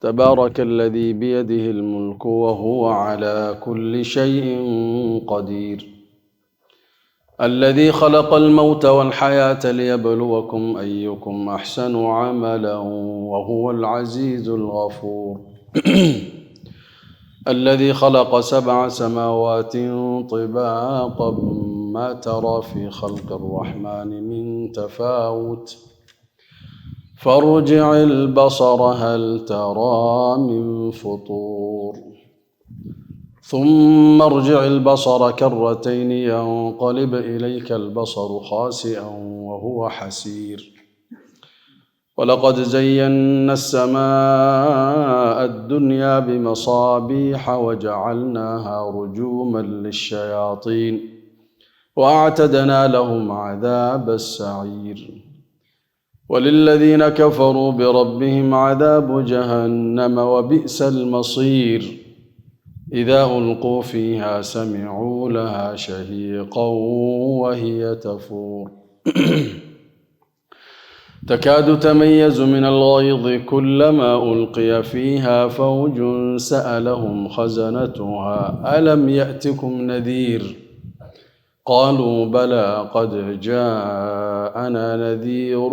تبارك الذي بيده الملك وهو على كل شيء قدير. الذي خلق الموت والحياة ليبلوكم أيكم أحسن عملا وهو العزيز الغفور. الذي خلق 7 سماوات طباقا ما ترى في خلق الرحمن من تفاوت، فارجع البصر هل ترى من فطور. ثم ارجع البصر كرتين ينقلب إليك البصر خاسئا وهو حسير. ولقد زينا السماء الدنيا بمصابيح وجعلناها رجوما للشياطين وأعتدنا لهم عذاب السعير. وللذين كفروا بربهم عذاب جهنم وبئس المصير. إذا ألقوا فيها سمعوا لها شهيقا وهي تفور. تكاد تميز من الغيظ كلما ألقي فيها فوج سألهم خزنتها ألم يأتكم نذير؟ قالوا بلى قد جاءنا نذير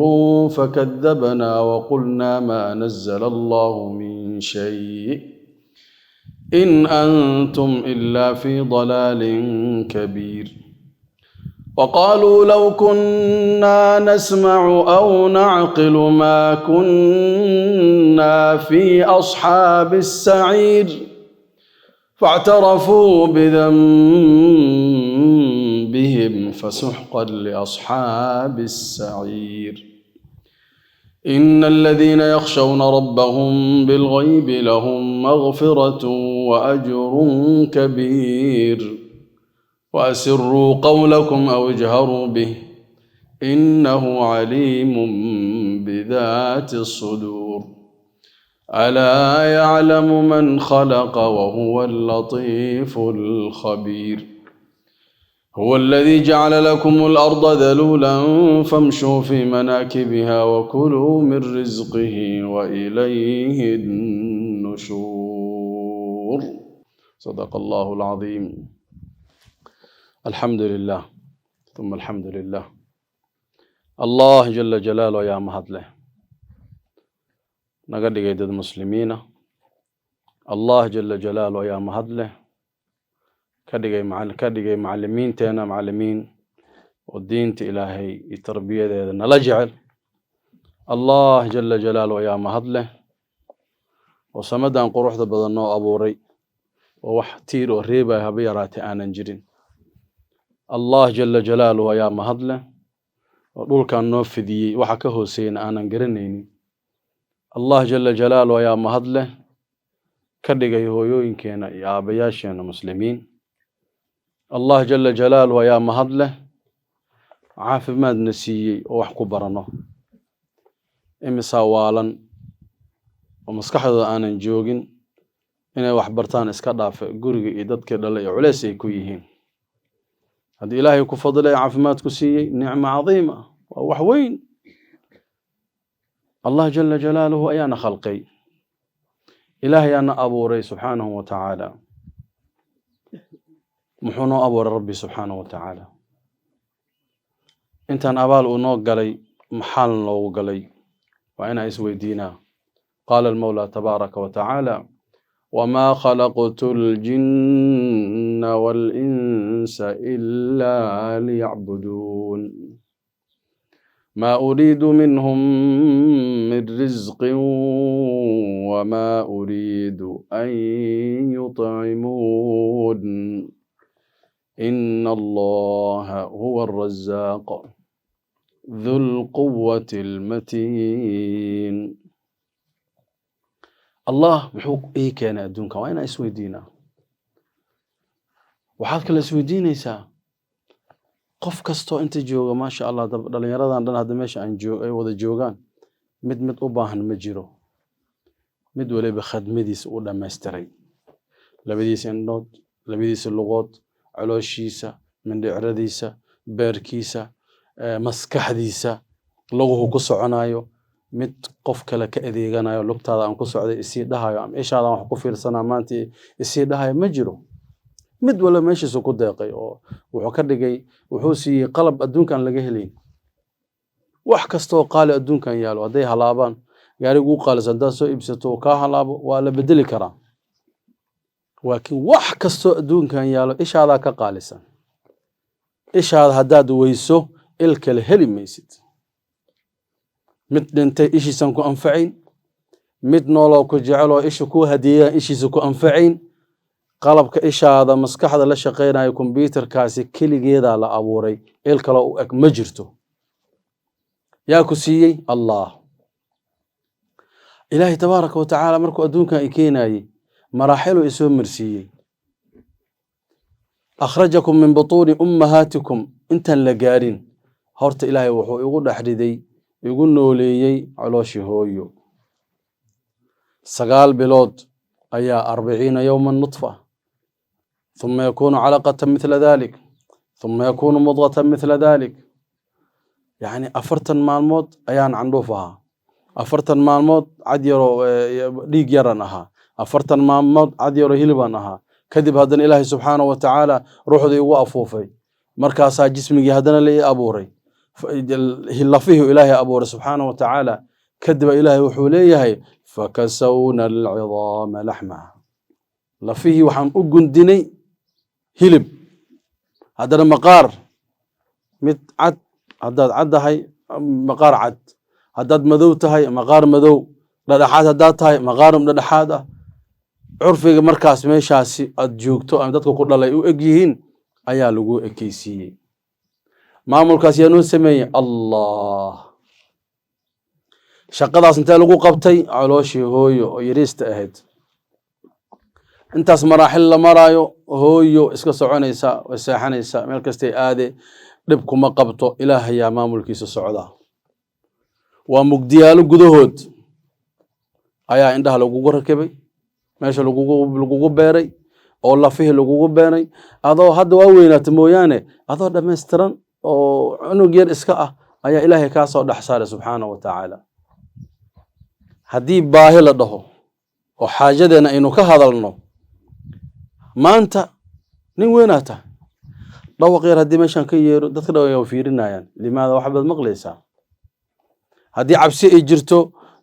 فكذبنا وقلنا ما نزل الله من شيء إن أنتم إلا في ضلال كبير. وقالوا لو كنا نسمع أو نعقل ما كنا في أصحاب السعير. فاعترفوا بذنبهم فسحقا لأصحاب السعير. إن الذين يخشون ربهم بالغيب لهم مغفرة وأجر كبير. وأسروا قولكم أو اجهروا به إنه عليم بذات الصدور. ألا يعلم من خلق وهو اللطيف الخبير. هو الذي جعل لكم الأرض ذلولا فامشوا في مناكبها وكلوا من رزقه وإليه النشور. صدق الله العظيم. الحمد لله ثم الحمد لله. Allah jala jalaalu ayaa mahad leh, naga dhigay dad muslimiina. Allah jala jalaalu ayaa mahad leh, ka dhigay macallimiinteena macallimiin oo diinta Ilaahay iyo tarbiyadeeda nala jecel. Allah jala jalaalu ayaa mahad leh oo samadan quruxda badan noo abuuray oo wax tiir oo reebay haba yaraatee aanan jirin. Allah jala jalaalu ayaa mahad leh oo dhulkan noo fidiyey waxa ka hooseeyna aanan garanaynin. Allah jala jalaalu ayaa mahad leh ka dhigay hooyooyinkeena iyo aabayaasheena muslimiin. Allah jala jalaalu ayaa mahad leh caafimaadna siiyey oo wax ku barano. Imisaa waalan oo maskaxdooda aanan joogin inay wax bartaan iska dhaafe guriga iyo dadkii dhalay iyo culeys ay ku yihiin. Haddii Ilaahay ku fadlay caafimaad ku siiyey, nicmo cadiima, waa wax weyn. Allah jala jalaaluhu ayaana khalqay, Ilaahay ayaana abuuray subxaanahu wa tacaala. Muxuu noo abuuray Rabbi subxaanahu wa tacaala? Intaan abaal uu noo galay maxaal noogu galay? Waa inaan isweydiinaa. Qaala almawla tabaaraka wa tacaala: وما خلقت الجن والإنس إلا ليعبدون ما أريد منهم من رزق وما أريد أن يطعمون إن الله هو الرزاق ذو القوة المتين. Allah muxuu ii keenay adduunkan? Waa inaan isweydiinaa. Waxaad kale isweydiinaysaa qof kastoo inta jooga, maasha Allah, dhalinyaradan dhan hadda meesha aan ay wada joogaan, mid mid u baahan ma jiro. Mid waliba khadmadiisa u dhammaystiray, labadiisa indhood, labadiisa luqood, calooshiisa, mindhicradiisa, beerkiisa, maskaxdiisa, luguhu ku soconayo, Mid qof kale ka adeeganayo, lugtaada aan ku socday isii dhahayo ama ishaadaan wax ku fiirsanaa maanta isii dhahayo, ma jiro. Mid walba meeshiisu ku deeqay oo wuxuu ka dhigay, wuxuu siiyey qalab adduunkan laga helayn. Wax kastoo qaali adduunkan yaalo hadday halaabaan, gaariga ugu qaalisan haddaad soo iibsato oo kaa halaabo, waa la bedeli karaa. Laakiin wax kastoo adduunkan yaalo ishaadaa ka qaalisan. Ishaada haddaad weyso, il kale heli maysid. Mid dhintay ishiisan ku anfacayn, mid nooloo ku jeceloo isha kuu hadiyeeyaan ishiisa ku anfacayn. Qalabka ishaada maskaxda la shaqaynayo, kombyuutarkaasi keligeedaa la abuuray, il kaloo u eg ma jirto. Yaa ku siiyey? Allah. Ilaahay tabaaraka wa tacaala markuu adduunkan i keenayey, maraaxiluu isoo marsiiyey. Akhrajakum min butuuni ummahaatikum intaan la gaarin horta, Ilaahay wuxuu igu dhex riday, igu nooleeyey calooshii hooyo 9 bilood ayaa, 40 yowman nutfa, thumma yakuunu calaqatan mithla dalik, thumma yakuunu mudgatan mithla dalik. Yacni 40 maalmood ayaan candhuuf ahaa, 40 maalmood cad yaroo dhiig yaran ahaa, 40 maalmood cad yaroo hilibaan ahaa. Kadib haddana Ilaahay subxaanahu wa tacaala ruuxdii igu afuufay, markaasaa jismigii haddana la ii abuuray, lafihii Ilaahay abuuray subxaanahu wa tacaala. Kadib Ilaahay wuxuu leeyahay: fakasawna alcidaama laxma. Lafihii waxaan u gundinay hilib, haddana maqaar, mid cad haddaad caddahay maqaar cad, haddaad madow tahay maqaar madow, dhadhaxaad haddaad tahay maqaar dhadhaxaad ah. Curfiga markaas meeshaasi aad joogto ama dadka ku dhalay u eg yihiin ayaa lagu ekeysiiyey. Maamulkaas yaa noo sameeyey? Allah. Shaqadaas intee lagu qabtay? Calooshii hooyo oo yariista ahayd. Intaas maraaxil la maraayo, hooyo iska soconaysa, way seexanaysa, meel kastay aade dhib kuma qabto. Ilaahayaa maamulkiisa socdaa. Waa mugdiyaalo gudahood ayaa indhaha lagugu rakibay, meesha lagugu beeray oo lafihii lagugu beeray. Adoo hadda waa weynaata mooyaane, adoo dhammaystiran oo cunug yar iska ah ayaa Ilaahay kaa soo dhex saaray subxaanahu wa tacaala. Haddii baahi la dhaho oo xaajadeena aynu ka hadalno, maanta nin weynaa tahay, dhawaq yar haddii meeshaan ka yeero, dadka dhan way fiirinayaan. Limaada? Wax baad maqlaysaa. Haddii cabsi ay jirto,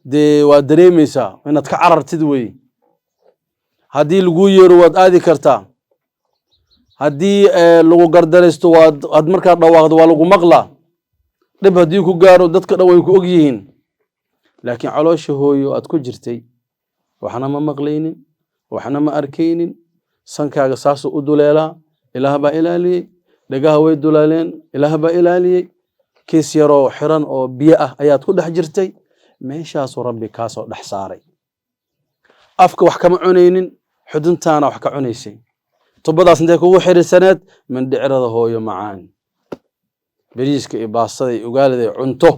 dee waad dareemaysaa inaad ka carartid wey. Haddii laguu yeero, waad aadi kartaa. Haddii lagu gardaraysto, waad ad markaa dhawaaqdo, waa lagu maqlaa. Dhib haddii ku gaaro, dadka dhan way ku og yihiin. Laakiin caloosha hooyo aad ku jirtay, waxna ma maqlaynin, waxna ma arkaynin. Sankaaga saasuu u duleelaa, Ilaah baa ilaaliyey. Dhagaha way dulaaleen, Ilaah baa ilaaliyey. Kiis yaroo xiran oo biyo ah ayaad ku dhex jirtay, meeshaasuu Rabbi kaasoo dhex saaray. Afka wax kama cunaynin, xuduntaana wax ka cunaysay. Tubadaas intay kugu xiriirsaneed? Mindhicirada hooyo macaan. Beriiska iyo baastada iyo ugaalida iyo cunto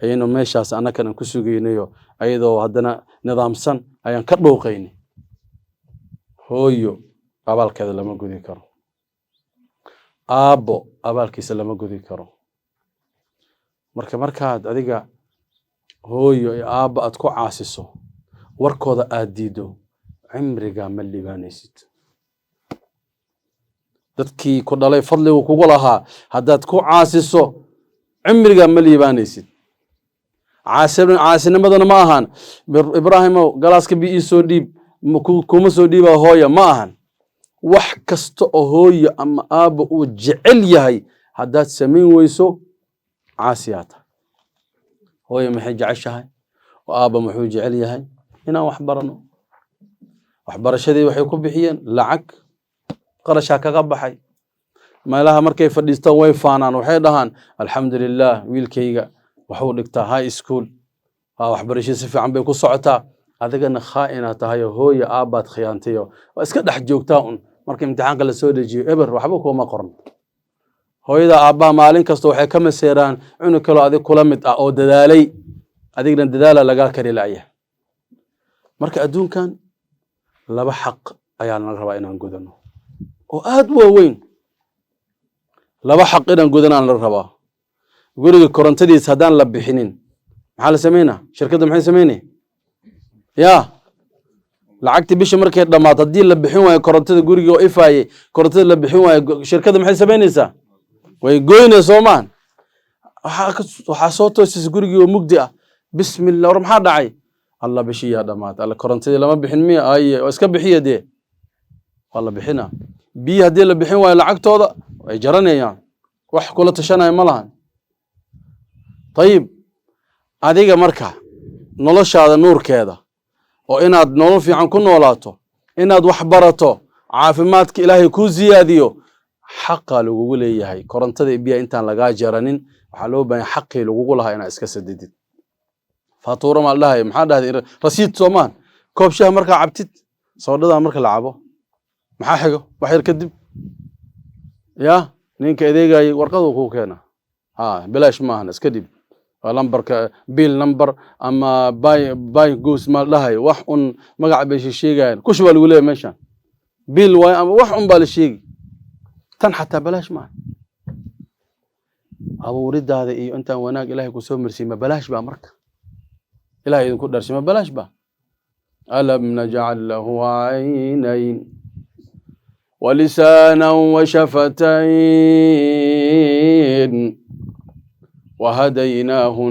ayaynu meeshaas annakana ku sugaynayo, ayadoo haddana nidaamsan ayaan ka dhuuqaynay. Hooyo abaalkeeda lama gudi karo, aabbo abaalkiisa lama gudi karo. Marka markaad adiga hooyo iyo aabbo aad ku caasiso, warkooda aad diido, cimrigaa ma liibaanaysid. Dadkii ku dhalay fadligu kugu lahaa haddaad ku caasiso, cimrigaa ma liibaanaysid. Caasinimadana ma ahan, "Ibraahimow, galaaska bi ii soo dhiib." Kuma soo dhiibaa hooya ma ahan. Wax kasta oo hooyo ama aabba uu jecel yahay haddaad samayn weyso, caasiyaa tahay. Hooyo maxay jeceshahay oo aabba muxuu jecel yahay? Inaan wax barano. Waxbarashadii waxay ku bixiyeen lacag, qarashaa kaga baxay. Meelaha markay fadhiistaan way faanaan, waxay dhahaan: "Alxamdu lilah, wiilkayga waxuu dhigtaa high school, waxbarashadii si fiican bay ku socotaa." Adigana khaa'ina tahayo, hooyo aabbaad khiyaantayo, waa iska dhex joogtaa un. Marka imtixaanka lasoo dejiyo, eber, waxba kuma qoran. Hooyada aabbaha maalin kasta waxay ka maseeraan cunug kaloo adig kula mid ah oo dadaalay, adigna dadaala lagaa kari la'ya. Marka adduunkan laba xaq ayaa laga rabaa inaan gudano oo aad u waaweyn. Laba xaq inaan gudanaan la rabaa. Guriga korontadiisa haddaan la bixinin, Maxaa la sameynaa? Shirkadda maxay sameynaya? Ya lacagtii bisha markay dhammaato, haddii la bixin waayo korontada guriga oo ifaayey, korontada la bixin waayo, shirkadda maxay samaynaysaa? Way goynay, soo maahan? Waxaa soo toosaysa gurigii oo mugdi ah. Bismillah, war maxaa dhacay? Alla, bishiyaa dhamaatay. Alla, korontadii lama bixin miya? Aye, waa iska bixiya dee, waa la bixina. Biyi haddii la bixin waayo, lacagtooda way jaranayaan, wax kula tashanaya ma lahan. Tayib, adiga marka noloshaada nuurkeeda oo inaad nolol fiican ku noolaato, inaad wax barato, caafimaadka Ilaahay kuu ziyaadiyo, xaqa lagugu leeyahay korontada iyo biyaha intaan lagaa jaranin, waxaa loo baahan xaqii lagugu lahaa inaad iska sadidid. Faatuuro maa la dhahay? Maxaa dhahday? Rasiid, soomaan? Koob shaha markaa cabtid, soodhadaa marka la cabo, maxaa xigo? Wax yar kadib ya ninka adeegayay warqaduu kuu keena. Ha, bilaash maahan, iska dhib. Waa lambarka bill number ama by goose maa la dhahayo, wax un magaca bay sheegayaan, kush baa lagu leeyahay meeshan bill waayo ama wax un baa la sheegi. Tan xataa balaash maaha. Abuuridaada iyo intaan wanaag Ilahay kusoo marsiiy, ma balaash baa? Marka Ilahay idinku dharshay, ma balaash baa? Alam najcal lahu caynayn walisaanan washafatayn wahadaynaahu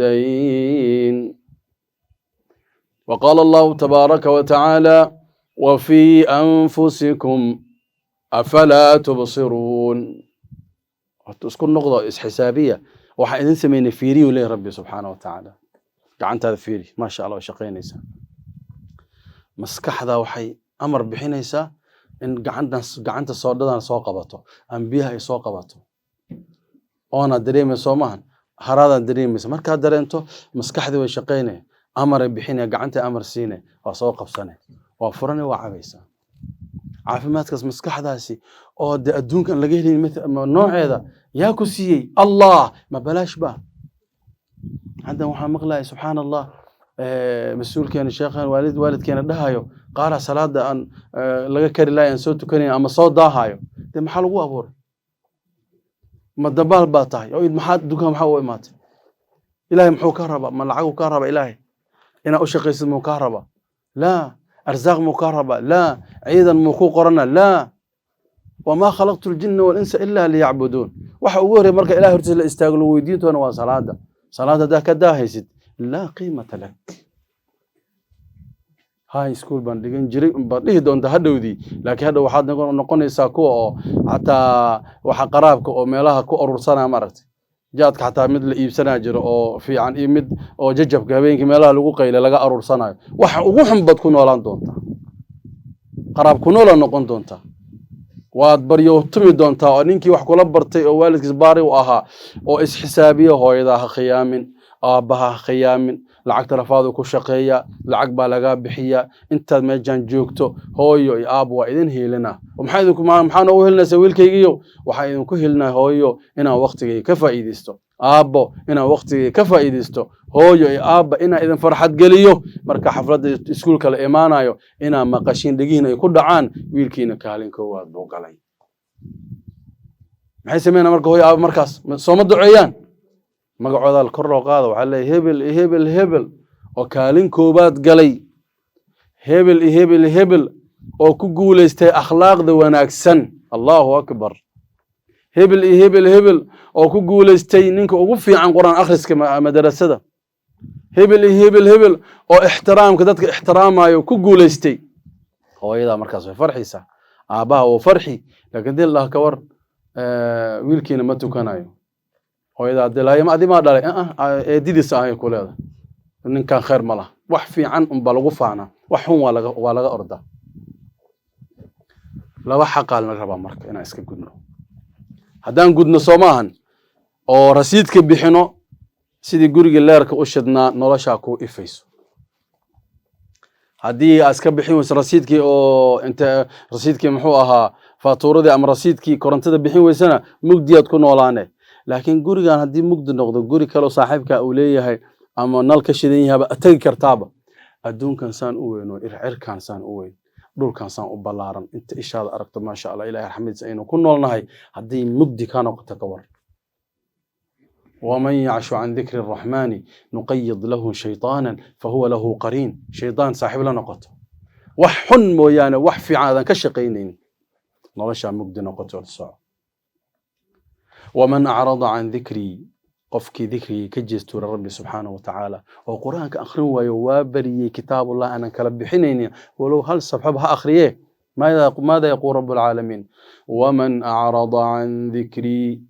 النجدين. وقال الله تبارك وتعالى: وفي أنفسكم أفلا تبصرون. Isku noqdo, isxisaabiya. Waxaan idin sameynay fiiriyu leeyahy Rabbi subxaana wa tacaala. Gacantaada fiiri, maasha Allah, way shaqaynaysaa. Maskaxda waxay amar bixinaysaa in gacantan, gacanta soodhadan soo qabato ama biyaha ay soo qabato, oonaad dareemaysa, soo maahan? Haraadaad dareemaysa. Markaad dareento, maskaxdii way shaqaynaya, amaray bixinaya, gacanta amar siine, waa soo qabsane, waa furane, waa cabaysaa. Caafimaadkaas maskaxdaasi oo de adduunkan laga helin nooceeda yaa ku siiyey? Allah. Ma balaash ba? Haddan waxaan maqlaya, subxaan Allah, mas-uulkeena, sheekhan, waalidkeena dhahayo qaaraa salaada aan laga kari lahay, aan soo tukanayn ama soo daahayo. De maxaa lagu abuuray? Ma dabaal baa tahay? Oo maxaa dukaan maxaa u imaatay? Ilaahay muxuu kaa rabaa? Ma lacaguu kaa rabaa Ilaahay? Inaad u shaqaysid muu kaa rabaa? Laa. Arsaaq muu kaa rabaa? Laa. Ciidan muu ku qorana? Laa. Wamaa khalaqtu ljinna walinsa ila liyacbuduun. Waxa ugu horreya marka Ilahay hortiisa la istaago lagu weydiin doona waa salaada. Salaada haddaa ka daahaysid, laa qiimata lak. High school baan dhigan jiray unbaad dhihi doontaa hadhowdii, laakiin hadhow waxaad noqonaysaa kuwa oo xataa waxa qaraabka oo meelaha ku urursanaya. Maaragtay, jaadka xataa mid la iibsanaa jiro oo fiican iyo mid oo jajabka habeenkii meelaha lagu qayle laga aruursanayo. Waxa ugu xun baad ku noolaan doontaa, qaraab ku noola noqon doontaa, waad baryootumi doontaa. Oo ninkii wax kula bartay oo waalidkiis baari u ahaa oo isxisaabiya, hooyadaa ha khiyaamin, aabbaha ha khiyaamin. Lacagta rafaadu ku shaqeeya, lacag baa lagaa bixiyaa intaad meeshaan joogto. Hooyo iyo aabba waa idin hiilina. Maxaa idinku, maxaa noogu hilinaysaa, wiilkaygiyo? Waxaa idinku hilinaa, hooyo, inaan waqtigayga ka faa'iidaysto, aabbo, inaan waqtigayga ka faa'iidaysto, hooyo iyo aabba, inaan idin farxad geliyo. Marka xafladda iskuulka la imaanayo, inaan maqashiin, dhegihiin ay ku dhacaan, wiilkiina kaalin koowaad buu galay. Maxay sameynaa marka hooyo aabba markaas? Sooma duceeyaan? Magacoodaa kor loo qaada. Waxaa leeyahay hebel iyo hebel, hebel oo kaalin koowaad galay, hebel iyo hebel, hebel oo ku guulaystay akhlaaqda wanaagsan. Allahu akbar. Hebel iyo hebel, hebel oo ku guulaystay ninka ugu fiican Qur'aan akhriska madarasada, hebel iyo hebel, hebel oo ixtiraamka dadka ixtiraamayo ku guulaystay. Hooyadaa markaas way farxaysaa, aabbaha wuu farxi. Laakiin dil lah ka war, wiilkiina ma tukanayo, hooyadaa dilaayo, ma adimaa dhalay? Eedidiisa ahay ku leedahay. Ninkan khayr ma laha. Wax fiican unbaa lagu faanaa, wax xun waa laga ordaa. Laba xaqaa la rabaa marka inaan iska gudno. Haddaan gudno, soo maahan, oo rasiidka bixino, sidii gurigii leerka u shidnaa, noloshaa kuu ifayso. Haddii aad iska bixin weyso rasiidkii oo inta rasiidkii muxuu ahaa, faatuuradii ama rasiidkii korontada bixin weysana, mugdiyaad ku noolaane. Laakiin gurigan haddii mugdi noqdo, guri kaleo saaxiibka uu leeyahay ama nal ka shidan yahaba tegi kartaaba. Adduunkan saan u weyn oo cirkan saan u weyn, dhulkan saan u ballaaran, inta ishaada aragto, maasha Allah, Ilahay raxmadiisa aynu ku noolnahay, haddii mugdi ka noqoto, ka war? Waman yacshu can dikri araxmaani nuqayid lahu shaytaanan fahuwa lahu qariin. Shaydaan saaxiib la noqoto, wax xun mooyaane wax fiican aadan ka shaqaynayn, noloshaa mugdi noqoto, soco. Waman acrada can dikrii, qofkii dikrigii ka jeestuura Rabbi subxaanahu watacaala oo Qur-aanka akhrin waayo, waa bariyey kitaabullah aanan kala bixinaynin, walow hal safxaba ha akhriyee. Maada yaquul rabu alcaalamiin? Waman acrada can dikrii,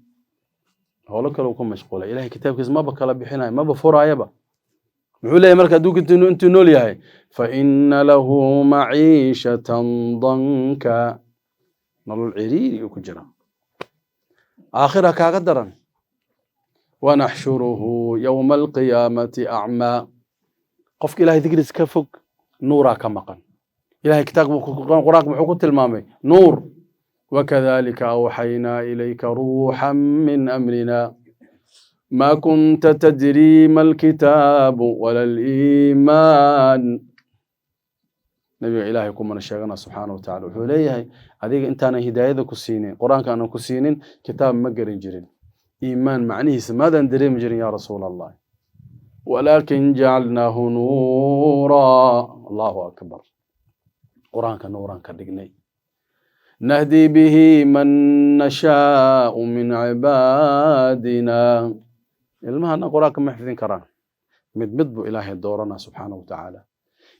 howlo kale uu ku mashquulay, Ilahay kitaabkiisa maba kala bixinayo, maba furaayaba. Muxuu leeyahay marka adduunka intuu nool yahay? Faina lahu maciishatan danka, nolol ciriiri uu ku jira, aakhira kaaga daran. Wanaxshuruhu yowma alqiyaamati acmaa. Qofka Ilahay dikriis ka fog, nuuraa ka maqan. Ilahay kitaabka Qur-aanka muxuu ku tilmaamay? Nuur. Wakadalika awxaynaa ilayka ruuxan min amrina ma kunta tadrii ma alkitaabu wala aliimaan. Nabiga Ilaahay kumana sheegana subxaana watacala, wuxuu leeyahay: adiga intaanan hidaayada ku siinin, Qur-aanka aanan ku siinin, kitaab ma garan jirin, iimaan macnihiisa maadaan dareemi jirin yaa rasuul Allah, walaakin jacalnaahu nuuraa. Allahu akbar! Qur-aanka nuuraan ka dhignay. Nahdi bihi man nashaau min cibaadina. Ilmahana Qur-aanka ma xifdin karaan, mid mid buu Ilaahay dooranaa subxaana wa tacaala.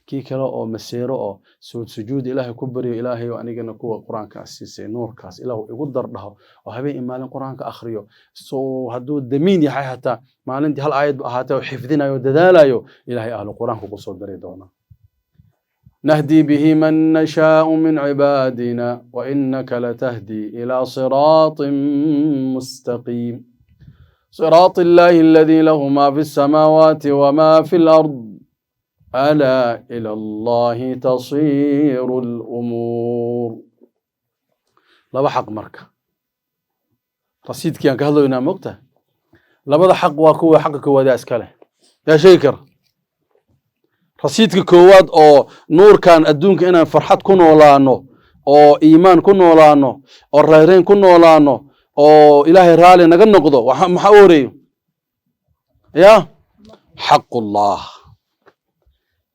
Kii kale oo maseero oo sujuud Ilaahay ku baryo, Ilaahay oo anigana kuwa Qur-aanka siisay nuurkaas Ilaahu igu dardhaho, oo habeen iyo maalin Qur-aanka akhriyo, so hadduu damiin yahay hataa maalintii hal aayad ba ahaatee oo xifdinayo oo dadaalayo, Ilaahay ahlu Qur-aanka ku soo dari doonaa. نهدي به من نشاء من عبادنا وإنك لتهدي إلى صراط مستقيم صراط الله الذي له ما في السماوات وما في الأرض ألا إلى الله تصير الأمور. Laba xaq marka rasiidkii aan ka hadlaynaa, mogta labada xaq waa kuwa xaqa koowaad yaa iska leh? Yaa sheegi kara rasiidka koowaad oo nuurkan adduunka inaan farxad ku noolaano oo iimaan ku noolaano oo rayrayn ku noolaano oo Ilaahay raali naga noqdo? Maxaa u horeeyo? Ya xaqullah,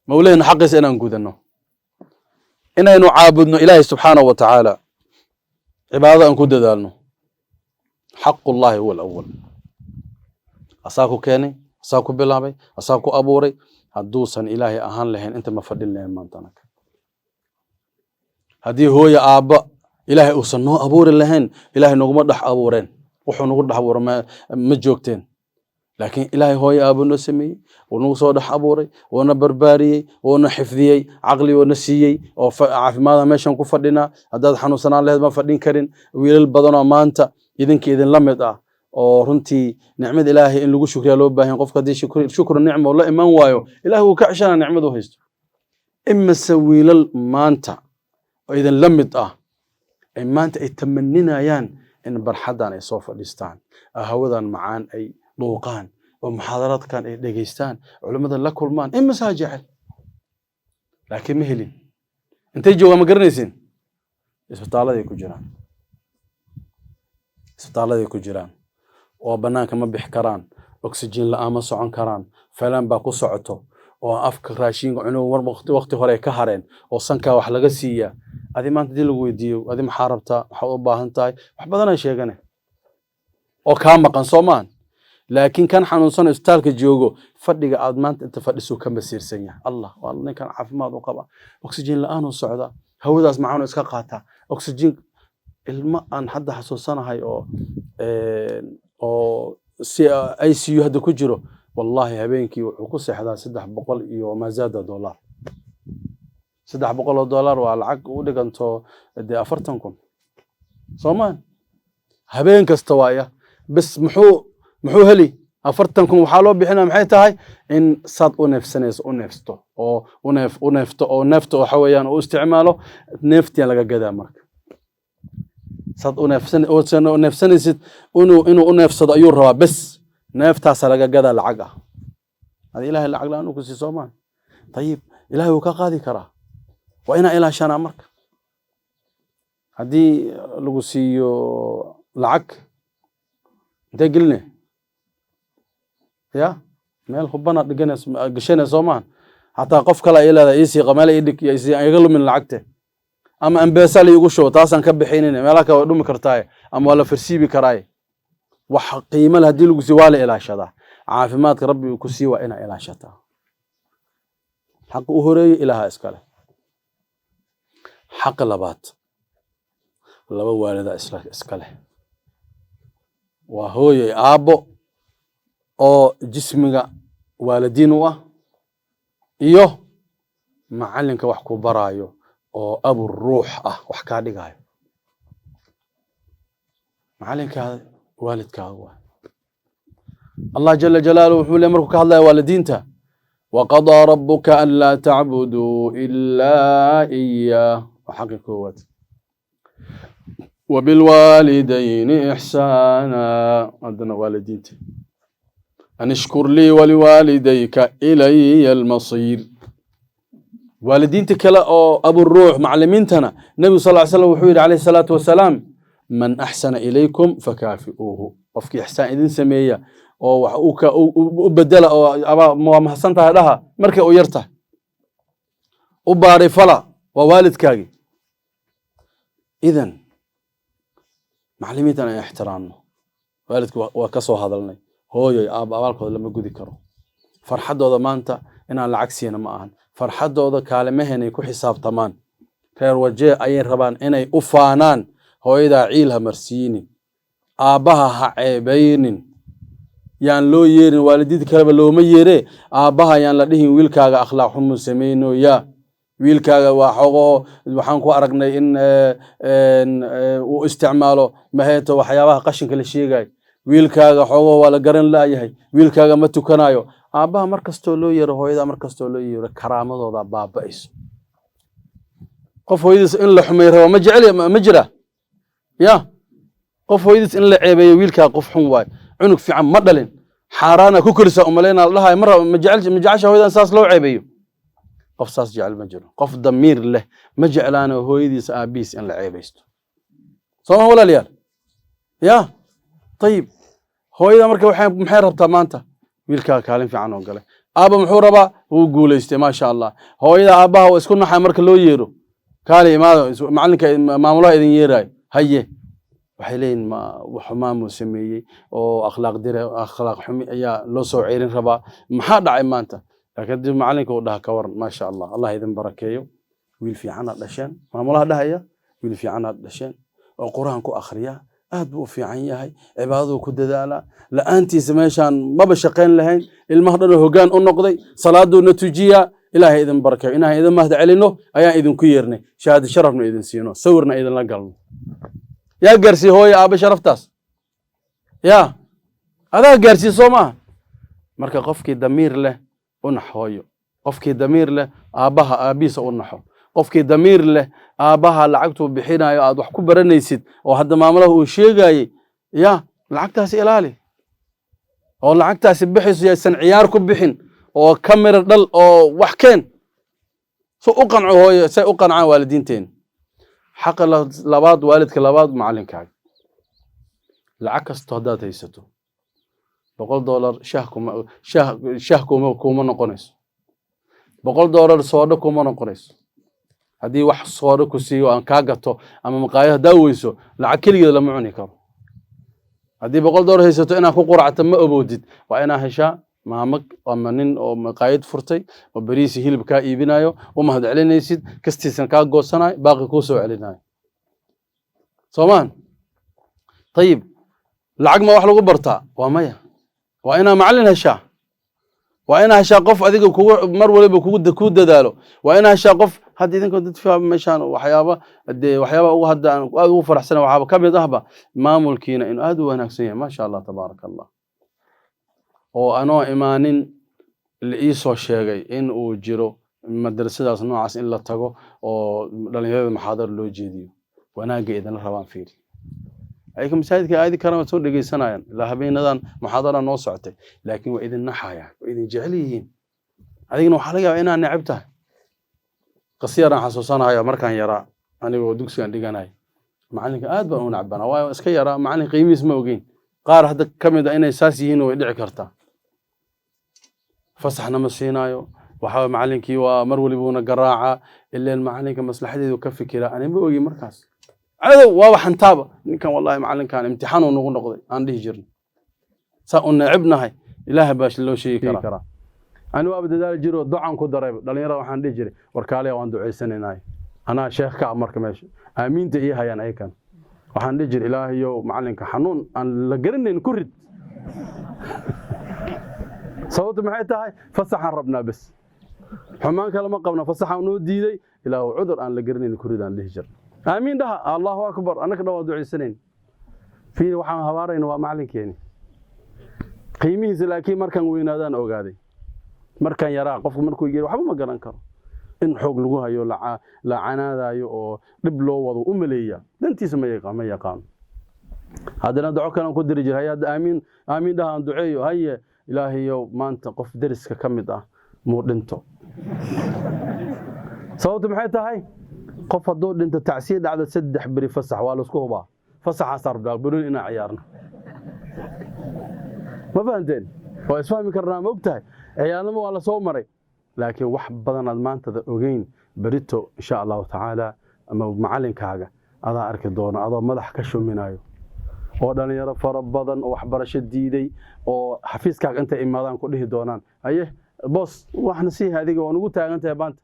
mawlahena xaqiisa inaan gudano, inaynu caabudno Ilaahay subxaanahu wa tacaala, cibaadada aan ku dadaalno. Xaqullahi huwa alawal. Asaa ku keenay, asaa ku bilaabay, asaa ku abuuray. Hadduusan Ilaahay ahaan lahayn, inta ma fadhin lahayn maanta anaga. Haddii hooya aabba Ilaahay uusan noo abuuri lahayn, Ilaahay naguma dhex abuureen, wuxuu nagu dhex abuuray ma joogteen. Laakiin Ilaahay hooya aabbo noo sameeyey, wuu nagu soo dhex abuuray, wuuna barbaariyey, wuuna xifdiyey, caqli wuuna siiyey oo caafimaada meeshan ku fadhinaa. Haddaad xanuunsanaan lahayd, ma fadhin karin. Wiilal badanoo maanta idinka idinla mid ah oo runtii nicmada Ilaahay in lagu shukriyaa loo baahan. Qofka haddii shukru nicma la iman waayo, Ilaahay wuu ka ceshanaa nicmadu haysto. Imise wiilal maanta oo idinla mid ah ay maanta ay tamaninayaan in barxaddan ay soo fadhiistaan, hawadan macaan ay dhuuqaan oo muxaadaraadkan ay dhegaystaan, culimmada la kulmaan? Imisaa jecel laakiin ma helin? Intay joogaan ma garanaysin? Isbitaaladay ku jiraan, isbitaaladay ku jiraan oo bannaanka ma bixi karaan, oxygen la'aan ma socon karaan, felan baa ku socoto oo afka raashinka cunuga war waqti hore ay ka hareen oo sankaa wax laga siiyaa. Adi maanta hadii lagu weydiiyo, adi maxaa rabtaa, maxaad u baahan tahay? Wax badanaa sheegane oo kaa maqan, soo maahan? Laakiin kan xanuunsan isbitaalka joogo, fadhiga aad maanta inta fadhisuu ka masiirsan yahay. Allah, waa ninkan caafimaad u qaba, oxygen la'aan uu socdaa, hawadaas macaan iska qaataa oxygen. Ilmo aan hadda xasuusanahay oo si ICU hadda ku jiro, wallahi habeenkii wuxuu ku seexdaa 300 iyo mazaada dollar. 300 oo dollar waa lacag u dhiganto dee 40,000, soo maa? Habeen kasta waaya bes. Muxuu heli 40,000? Waxaa loo bixinaya maxay tahay? In saad u neefsanayso u neefsto oo u neef u neefto oo neefta waxa weeyaan u isticmaalo neeftiya laga gadaa. Marka saad u neefsan u neefsanaysid inuu u neefsado ayuu rabaa bes, neeftaasaa laga gadaa lacag ah. Hadi Ilahay lacag la'aan uu ku sii, soomaa? Tayib, Ilahay wuu ka qaadi karaa, waa inaa ilaashanaa. Marka haddii lagu siiyo lacag, intee geline? Ya meel hubana dhiganayso, gashanayso, soo maahan? Xataa qof kale ay leedahay iisii meel ii dhig, iga lumin lacagte, ama M-Pesa la iigu shubo, taasaan ka bixinin. Meelaha kale way dhumi kartaaye ama waa la farsiibi karaaye. Wax qiimo leh haddii lagu siiyo, waa la ilaashadaa. Caafimaadka Rabbi uu ku siiyo waa inaa ilaashataa. Xaqa u horeeye Ilaaha iskale. Xaqa labaad laba waalida isla iska leh, waa hooyo iyo aabbo oo jismiga waalidiin u ah, iyo macalinka wax ku baraayo oo abu ruux ah, wax kaa dhigaayo. Macalinkaada waalidkaaga waa. Allah jala jalaaluhu wuxuu le markuu ka hadlaya waalidiinta: "وقضى ربك ألا تعبدوا إلا إياه", waa xaqi koowaad, "وبالوالدين إحسانا", haddana waalidiinta, "أن اشكر لي ولوالديك إلي المصير". Waalidiinta kale oo aburuux, macalimiintana, Nebigu sal ly slam wuxuu yidhi calayhi salaatu wasalaam: "من أحسن إليكم فكافئوه". Qofkii ixsaan idin sameeya oo wax u bedela oo waa mahadsan tahay dhaha markay u yar tahay, u baari fala, waa waalidkaagi. Idan macalimiintan aan ixtiraamno. Waalidku waa ka soo hadalnay. Hooyoy aaba abaalkooda lama gudi karo. Farxaddooda maanta inaan lacag siina ma ahan. Farxaddooda kaalimaheena ku xisaabtamaan. Reer Wajee ayay rabaan inay u faanaan. Hooyadaa ciil ha marsiinin, aabbaha ha ceebaynin. Yaan loo yeerin, waalidiinta kaleba looma yeeree, aabbaha yaan la dhihin wiilkaaga akhlaaq xumu samayno, ya wiilkaaga waa xogoo waxaan ku aragnay in uu isticmaalo maheeto waxyaabaha qashinka la sheegayo, wiilkaaga xogoo waa la garan laayahay, wiilkaaga ma tukanayo. Aabbaha mar kastoo loo yeero, hooyada mar kastoo loo yeero, karaamadooda baaba'ayso. Qof hooyadiis in la xumay rabo ma jecel ma jira? Ya qof hooyadiis in la ceebeeyo, wiilkaa qof xun waayo, cunug fiican ma dhalin, xaaraana ku korisa umalayna la dhahayo, ma rabo, ma jecel, ma jecesha hooyadan saas loo ceebeeyo? Qof saas jecel ma jiro. Qof damiir leh ma jeclaano hooyadiisa, aabihiis in la ceebaysto, soo ma walaalayaal? Ya ayib, hooyada marka waxay maxay rabtaa maanta? Wiilkaa kaalin fiican oo galay. Aabba muxuu rabaa? Wuu guulaystay, maasha Allah. Hooyada, aabbaha waa isku naxay marka loo yeero: "Kaali imaado, macalinka, maamulaha idin yeeraayo." Haye, waxay leeyihin ma xumaamuu sameeyey oo akhlaaq dire, akhlaaq xumi ayaa loo soo ceerin rabaa? Maxaa dhacay maanta? Laakiin haddii macalinka uu dhaha: "Ka waran, maasha Allah, Allah idin barakeeyo, wiil fiicanaad dhasheen," maamulaha dhahaya, "wiil fiicanaad dhasheen oo Qur-aan ku akhriya, aad buu u fiican yahay, cibaadaduu ku dadaalaa, la-aantiisa meeshaan maba shaqayn lahayn, ilmaha dhan oo hoggaan u noqday, salaaduuna tujiyaa, Ilaahay idin barakeeyo, inaan idin mahad celino ayaan idinku yeernay, shahaado sharafna idin siino, sawirna idinla galno." Yaa gaarsiiye hooyo aabbe sharaftaas? Ya adaa gaarsiiye, soo maaha? Marka qofkii damiir leh u nax hooyo, qofkii damiir leh aabbaha, aabbihiisa u naxo, qofkii damiir leh aabbaha lacagtuu bixinayo aad wax ku baranaysid oo hadda maamulaha uu sheegayey, ya lacagtaasi ilaali oo lacagtaasi bixayso yaysan ciyaar ku bixin, oo kamira dhal oo wax keen so u qanco hooyo, say u qancaan waalidiinteen. Xaqa labaad, waalidka labaad, macalinkaaga. Lacag kasto haddaad haysato, $100 shah kuma shah shah kuma noqonayso, $100 soodho kuma noqonayso. Haddii wax soodho ku siiyo aan kaa gato ama maqaayad haddaa weyso, lacag keligeed lama cuni karo. Haddii $100 haysato, inaad ku quracto ma awoodid. Waa inaa heshaa maamo ama nin oo maqaayad furtay oo bariisi hilib kaa iibinayo, u mahad celinaysid, kastiisana kaa goosanayo, baaqi kuu soo celinayo, soomaan? Ayib, lacag ma wax lagu bartaa? Waa maya. Waa inaa macallin heshaa, waa inaa heshaa qof adiga kugu mar waliba kugu ku dadaalo, waa inaa heshaa qof hadda idinka dad meeshaan waxyaaba dee waxyaaba ugu hadda aan aad ugu faraxsana waxaaba ka mid ahba maamulkiina inuu aad u wanaagsan yahay, maasha Allah, tabaaraka Allah, oo anoo imaanin la ii soo sheegay in uu jiro madrasadaas noocaas in la tago oo dhalinyarada muxaadaro loo jeediyo. Wanaagga idinla rabaan fiiri. Ayaga masaajidka aadi karaan, waa soo dhegeysanayaan, ilaa habeenadan muxaadara noo socotay, laakiin waa idin naxayaan, waa idin jecel yihiin. Adigana waxaa laga yaabaa inaad neceb tahay. Qasiyaraan xasuusanayo markaan yaraa, anigoo dugsigan dhiganay, macalinka aad baan u nacbanaa, waayo iska yaraa, macalin qiimihiis ma ogeyn. Qaar hadda ka mid a inay saas yihiin way dhici kartaa. Fasaxna ma siinaayo. Waxaa macallinkii waa mar walibuuna garaaca, ileen macallinka maslaxadeedu ka fikiraa. Ani ma ogi markaas, cadow waaba xantaaba ninkan. Wallahi macallinkan imtixaan uu nagu noqday aan dhihi jirno, saa u necibnahay. Ilaaha baa loo sheegi karaa. Ani waaba dadaali jiro, ducaan ku daray dhalinyarada. Waxaan dhihi jiray, warkaaliya, waan ducaysanaynay. Anaa sheekh ka ah marka meesha, aamiinta ii hayaan ayakan. Waxaan dhihi jiray, ilaahayow, macallinka xanuun aan la garanayn ku rid. Sababtu maxay tahay? Fasaxaan rabnaa bes, xumaan kale ma qabna. Fasaxaan noo diiday, ilaahu cudur aan la garanayn ku rid aan dhihi jirnay. Aamiin dhaha. Allahu akbar. Annaka dhan waa ducaysanayn. Fiiri, waxaan habaarayna waa macallinkeeni qiimihiisa. Laakiin markaan weynaadaan ogaaday. Markaan yaraa, qofku markuu yiri waxba ma garan karo, in xoog lagu hayo, la canaadayo oo dhib loo wado u maleeya. Dantiisa ma yaqaano. Haddana duco kale aan ku diri jiray. Haye, hadda aamiin, aamiin dhaha, aan duceeyo. Haye, ilaahayow, maanta qof deriska ka mid ah muu dhinto. Sababtu maxay tahay? Qof hadduu dhinto, tacsiya dhacdo, 3 beri fasax waa laisku hubaa. Fasaxaas rabnaa, banooni inaan ciyaarno. Ma fahanteen? Waa isfahmi karnaa, ma ogtahay? Ciyaarnimo waa la soo maray, laakiin wax badan aad maantada ogeyn, berito insha Allahu tacaala ama macalinkaaga adaa arki doona adoo madax ka shuminayo, oo dhalinyaro fara badan oo waxbarasho diiday oo xafiiskaaga intay imaadaan ku dhihi doonaan, "Haye boss, waxna sii adiga waa nugu taagan tahay maanta."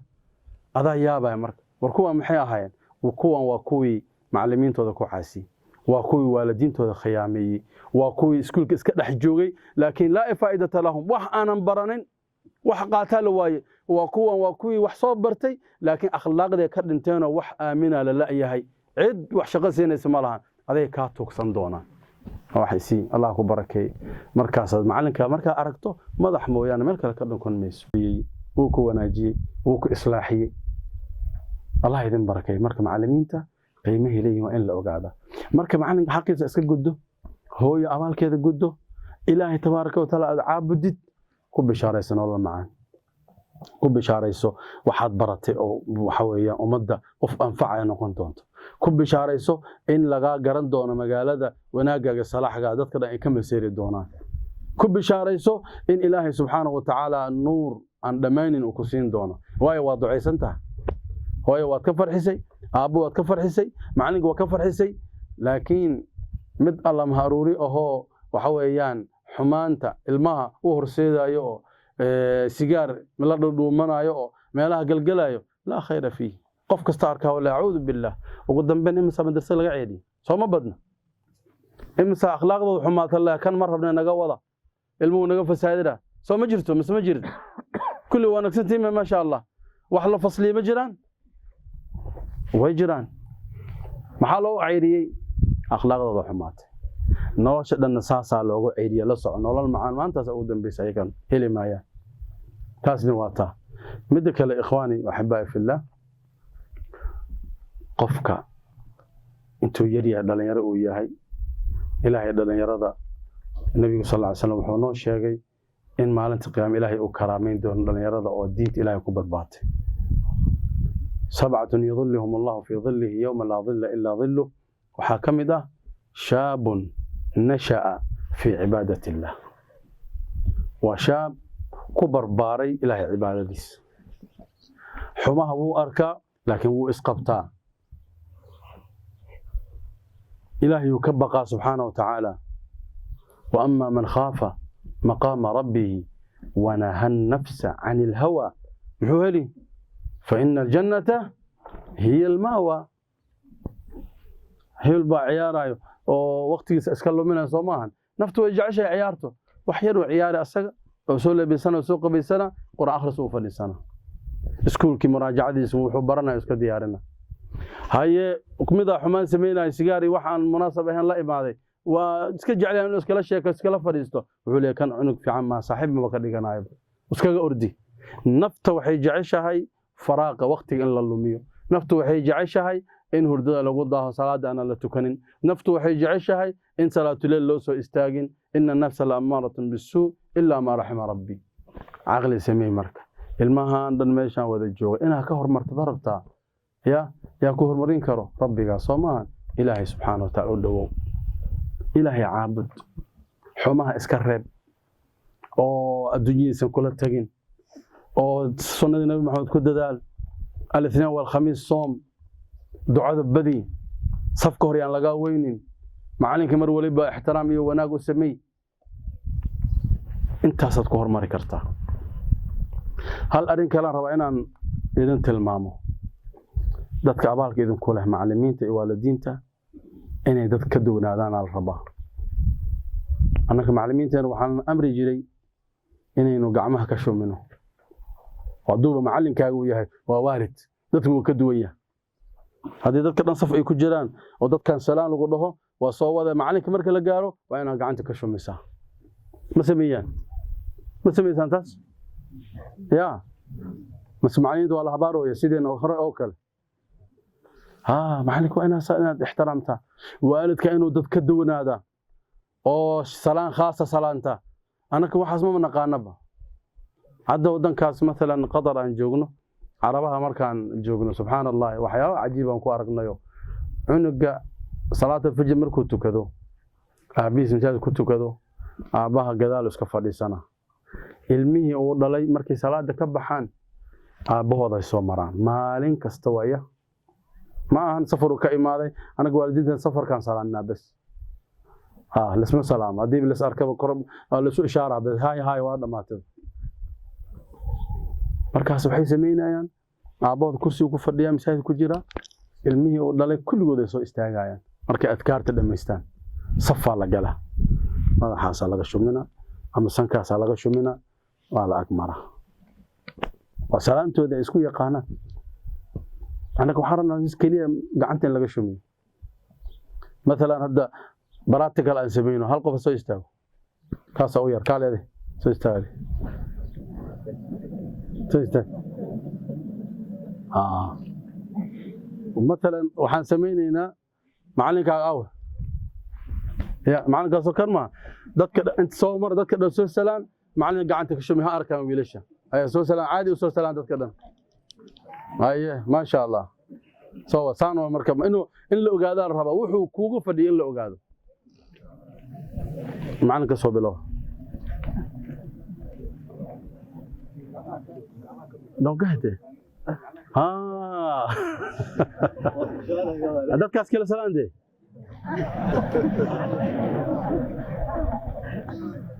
Adaa yaabaya marka, war kuwan maxay ahaayeen? Kuwan waa kuwii macalimiintooda ku caasiyey, waa kuwii waalidiintooda khiyaameeyey, waa kuwii iskuulka iska dhex joogay, laakiin laa faa'idata lahum, wax aanan baranin, wax qaataa la waaye. Waa kuwan, waa kuwii wax soo bartay, laakiin akhlaaqday ka dhinteenoo wax aamina la la'yahay, cid wax shaqo siinaysa ma lahan. Aday kaa tuugsan doonaan, waxay sii, Allah ku barakeey. Markaasaad macalinka markaa aragto, madax mooyaane meel kale ka dhunkon mayso. Wuu ku wanaajiyey, wuu ku islaaxiyey. Allah idin barakeey. Marka macalimiinta qiimahay leeyihin waa in la ogaada. Marka macalinka xaqiisa iska guddo, hooyo abaalkeeda guddo, Ilaahay tabaaraka wa tacaala aad caabudid, ku bishaarayso nolol macaan, ku bishaarayso waxaad baratay oo waxa weeyaan ummadda qof anfacaya noqon doonto, ku bishaarayso in lagaa garan doono magaalada, wanaagaaga, salaaxgaa dadka dhan ay ka maseeri doonaan, ku bishaarayso in Ilaahay subxaanahu wa tacaala nuur aan dhammaynin uu ku siin doono. Waayo, waad ducaysan tahay. Hooyo waad ka farxisay, aabbo waad ka farxisay, macalinka waad ka farxisay. Laakiin mid alla maharuuri ahoo waxa weeyaan xumaanta ilmaha u horseedayo oo sigaar la dhudhuumanayo oo meelaha gelgelayo, laa khayra fiih. Qof kasta arkaa wala, acuudu billah. Ugu dambeyn imisa madrasa laga ceeliyo? Sooma badna? Imisa akhlaaqdooda xumaata leh, kan ma rabna, naga wada, ilmuhu naga fasaadira? Soo ma jirto mise ma jirto? Kulli wanaagsantiima, maasha Allah. Wax la fasliye ma jiraan? Way jiraan. Maxaa loo ceyriyey? Akhlaaqdooda xumaatay. Nolosha dhanna saasaa loogu ceyriye. La soco, nolol macaan maantaas ugu dambeysa ayagan heli maayaan. Taasna waa taa. Midda kale, ikhwaani axibaa'i fillah, qofka intuu yar yahay, dhalinyaro uu yahay, Ilaahay dhalinyarada, Nabigu sal ly slam wuxuu noo sheegay in maalinta qiyaama Ilaahay uu karaameyn doono dhalinyarada oo diinta Ilaahay ku barbaatay. Sabcatun yudilluhum Allahu fii dhillihi yowma laa dhilla ilaa dhilluh. Waxaa ka mid ah shaabun nasha'a fii cibaadati illah, waa shaab ku barbaaray Ilaahay cibaadadiisa. Xumaha wuu arkaa, laakiin wuu isqabtaa. Ilaahay uu ka baqaa subxaana wa tacaala. Wa ama man khaafa maqaama rabbihi wanaha annafsa can ilhawa, muxuu heli? Fa ina aljannata hiya alma'wa. Hebel baa ciyaarayo oo waqtigiisa iska luminaya, soo maahan? Naftu way jeceshahay ciyaarto. Wax yar uu ciyaari asaga oo soo labisana oo soo qabaysana, qur'aan akhris uu fadhiisana, iskuulkii muraajacadiisa wuxuu baranaya iska diyaarina. Haye, midaa xumaan samaynaya, sigaari wax aan munaasab ahayn la imaaday, waa iska jeclayan inuu iskala sheeko, iskala fadhiisto. Wuxuu leeyahay, kan cunug fiican maa, saaxiib maba ka dhiganayo, iskaga ordi. Nafta waxay jeceshahay faraaqa, waqtiga in la lumiyo. Naftu waxay jeceshahay in hurdada lagu daaho, salaada aanan la tukanin. Naftu waxay jeceshahay in salaatuleyl loo soo istaagin. Ina nafsa la amaaratun bisuu ilaa maa raxima rabbi. Caqli sameey. Marka ilmahan dhan meeshaan wada jooga inaad ka hormarto ma rabtaa? Ya yaa ku horumarin karo? Rabbigaa, soo maahan? Ilaahay subxaana wataala u dhowow, Ilaahay caabud, xumaha iska reeb. Oo adduunyadiisan kula tagin, oo sunnadii Nabi Maxamed ku dadaal. Alithnain walkhamiis soom, ducada badi, safka hor yaan lagaa weynin, macalinka mar waliba ixtiraam iyo wanaag u sameey. Intaasaad ku hormari kartaa. Hal arrin kalean rabaa inaan idin tilmaamo: dadka abaalka idinku leh, macalimiinta iyo waalidiinta, inay dad ka duwanaadaan aa la rabaa. Annaka macalimiinteena waxaan amri jiray inaynu gacmaha ka shumino. Hadduuba macalinkaaga uu yahay, waa waalid, dadku wuu ka duwan yahay. Haddii dadka dhan saf ay ku jiraan oo dadkan salaan lagu dhaho, waa soo wada, macalinka marka la gaaro waa inaad gacanta ka shumisaa. Ma sameeyaan? Ma samaysaan taas? Ya mase macalimiinta waa la habaarooya sideen hore oo kale? Ha, macalinka waa inaad ixtiraamtaa. Waalidka inuu dad ka duwanaadaa oo salaan khaasa salaanta. Annaka waxaas mama naqaanaba. Hadda waddankaas, mathalan Qatar aan joogno, Carabaha markaan joogno, subxaana Allahi, waxyaaba cajiib aan ku aragnayo. Cunuga salaata fajr markuu tukado, aabihiis masaajid ku tukado, aabbaha gadaal iska fadhiisana. Ilmihii uu dhalay markay salaada ka baxaan, aabbahooda ay soo maraan maalin kasta. Waya ma ahan safaruu ka imaaday. Anaga waalidiintan safarkaan salaannaa bes. Ha lasma salaamo. Haddii las arkaba kor lasu ishaaraa bes, hay hay, waa dhamaatay. Markaas waxay samaynayaan, aabbahooda kursigu ku fadhiyaa, masaajid ku jira, ilmihii uu dhalay kulligood ay soo istaagayaan. Markay adkaarta dhammaystaan, safaa la galaa, madaxaasaa laga shumina ama sankaasaa laga shumina, waa la agmaraa, waa salaantooda ay isku yaqaanaan. Annaga waxaan rabnaa keliya gacanta in laga shumiyo. Mathalan hadda practical aan samayno. Hal qof soo istaago, kaasaa u yar kaaleede. Soo istaagade, soo istaag. Mathalan waxaan samaynaynaa macalinkaaga awe? Ya macalinkaasoo kan maa dadka inta soo mara, dadka dhan soo salaan, macalin gacanta ka shumi, ha arkaan wiilasha. Haya, soo salaan, caadi u soo salaan dadka dhan. Haye, maasha Allah. Soo saan waa. Marka inuu in la ogaadaa la rabaa wuxuu kuugu fadhiyo, in la ogaado. Macalinka soo bilow. Dhongahde ha, dadkaas kala salaande.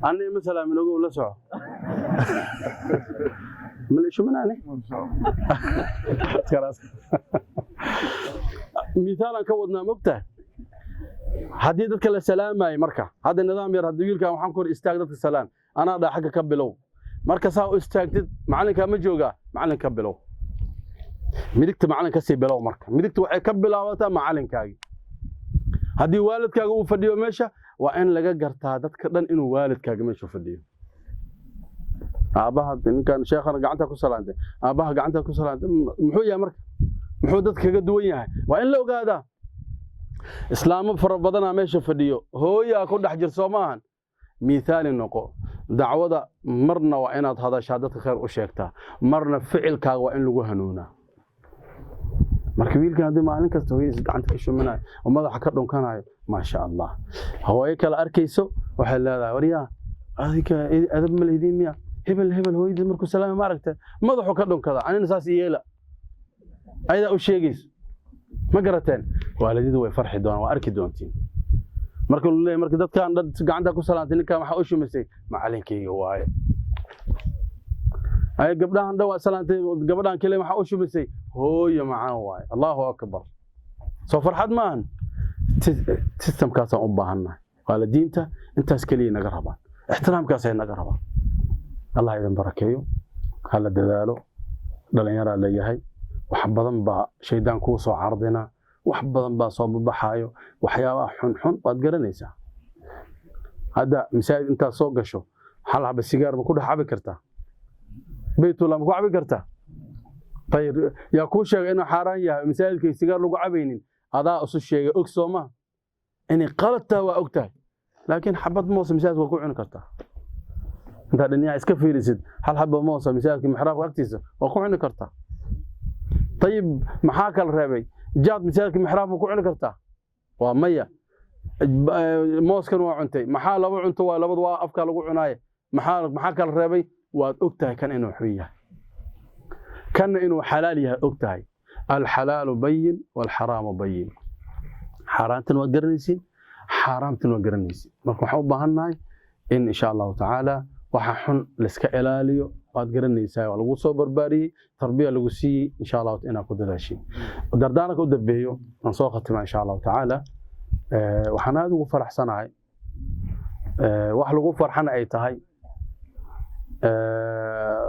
Ani ma salaamin, ogow, la soco. Ma la ishuminaani? Mithaalaan ka wadnaa, mogtahay? Haddii dadka la salaamayo, marka hadda nidaam yar, haddii wiilkan waxaan ku hor istaag, dadka salaan, anaa dhaa xagga ka bilow. Marka saa u istaagtid, macalinkaa ma joogaa? Macalin ka bilow, midigta macalin ka sii bilow. Marka midigta waxay ka bilaabataa macalinkaagii. Haddii waalidkaaga uu fadhiyo meesha, waa in laga gartaa dadka dhan inuu waalidkaaga meesha fadhiyo. Aabbaha ninkan sheekhana gacanta ku salaantay, aabbaha gacanta ku salaantay, muxuu yahay? Marka muxuu dadka kaga duwan yahay? Waa in la ogaadaa. Islaamo fara badanaa meesha fadhiyo, hooyaa ku dhex jir, soo maahan? Miithaali noqo. Dacwada marna waa inaad hadashaa, dadka khayr u sheegtaa, marna ficilkaaga waa in lagu hanuunaa. Marka wiilkan haddii maalin kasta hooyadiis gacanta ka shuminayo oo madaxa ka dhunkanayo, maasha Allah, hooyo kale arkayso waxay leedahay: "Waryaa, adika adab ma lehdin miya? Hebel hebel hooyadiis markuu salaamay, ma aragta, madaxu ka dhunkada, anina saas yeela." Ayadaa u sheegayso. Ma garateen? Waalididu way farxi doonaan, waa arki doontiin. Marka lu leeyahay, marka dadkan dhan gacanta ku salaantay, ninkan waxaa u shumisay, macalinkayga waaye. Ay gabdhahan dhan waa salaantay, gabadhan kale waxaa u shumisay, hooyo macaan waaye. Allahu akbar, soo farxad maahan? Systemkaasaan u baahannahay. Waalidiinta intaas keliya naga rabaan, ixtiraamkaasay naga rabaan. Allah idin barakeeyo, hala dadaalo. Dhalinyaraa leeyahay, wax badan baa shaydaan kuu soo cardina, wax badan baa soo babaxaayo, waxyaabaha xunxun waad garanaysaa. Hadda masaajid intaad soo gasho, hal haba sigaar ma ku dhex cabi kartaa? Baytullah ma ku cabi kartaa? Tayib, yaa kuu sheegay inuu xaaraan yahay masaajidka sigaar lagu cabaynin? Adaa isu sheegay, og soo ma inay qalad tahay? Waa og tahay, laakiin xabad moos masaajidka waa ku cuni kartaa. Intaad dhinaca iska fiirisid, hal xaba moosa masaajidka mixraabka agtiisa waa ku cuni kartaa. Tayib, maxaa kala reebay? Jaad masaajidka mixraab ma ku cuni kartaa? Waa maya. Mooskan waa cuntay, maxaa laba cunto? Waa labad, waa afka lagu cunaaye. Maxaa kala reebay? Waad og tahay kan inuu xun yahay, kanna inuu xalaal yahay og tahay. Alxalaalu bayin waalxaraamu bayin. Xaaraantan waad garanaysiin, xaaraamtan waad garanaysiin. Marka waxaan u baahannahay in insha Allahu tacaala waxa xun laiska ilaaliyo. Waad garanaysaa, waa lagu soo barbaariyey, tarbiya lagu siiyey, insha Allahu inaad ku dadaashiin. Dardaaranka u dambeeyo aan soo khatima insha Allahu tacaala, waxaan aada ugu faraxsanahay, wax lagu farxana ay tahay,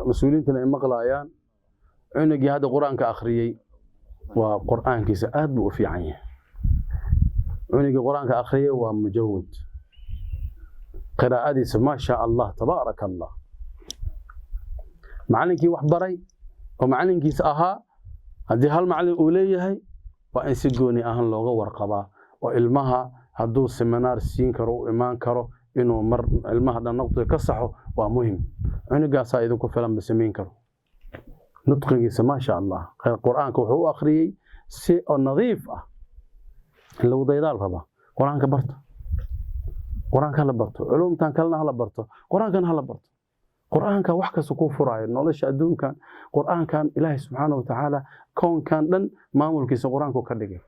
mas-uuliyiintana ay maqlaayaan, cunugii hadda Qur-aanka akhriyey waa Qur-aankiisa aad buu u fiican yahay. Cunugii Qur-aanka akhriyey waa mujawid, qiraa'adiisa maa shaa Allah, tabaaraka Allah. Macallinkii wax baray oo macallinkiisa ahaa, haddii hal macallin uu leeyahay, waa in si gooni ahaan looga warqabaa, oo ilmaha hadduu seminaar siin karo, u imaan karo, inuu mar ilmaha dhan naqdiga ka saxo waa muhim. Cunugaasaa idinku filan ba samayn karo. Nutqigiisa maa sha Allah, Qur-aanka wuxuu u akhriyey si oo nadiif ah. In lagu daydaal rabaa. Qur-aanka barto, Qur-aanka hala barto, culumtan kalena hala barto, Qur-aankana hala barto. Qur-aanka wax kasta kuu furaayo nolosha adduunkan. Qur-aankan Ilaahay subxaana watacaala koonkan dhan maamulkiisa Qur-aanku ka dhigay.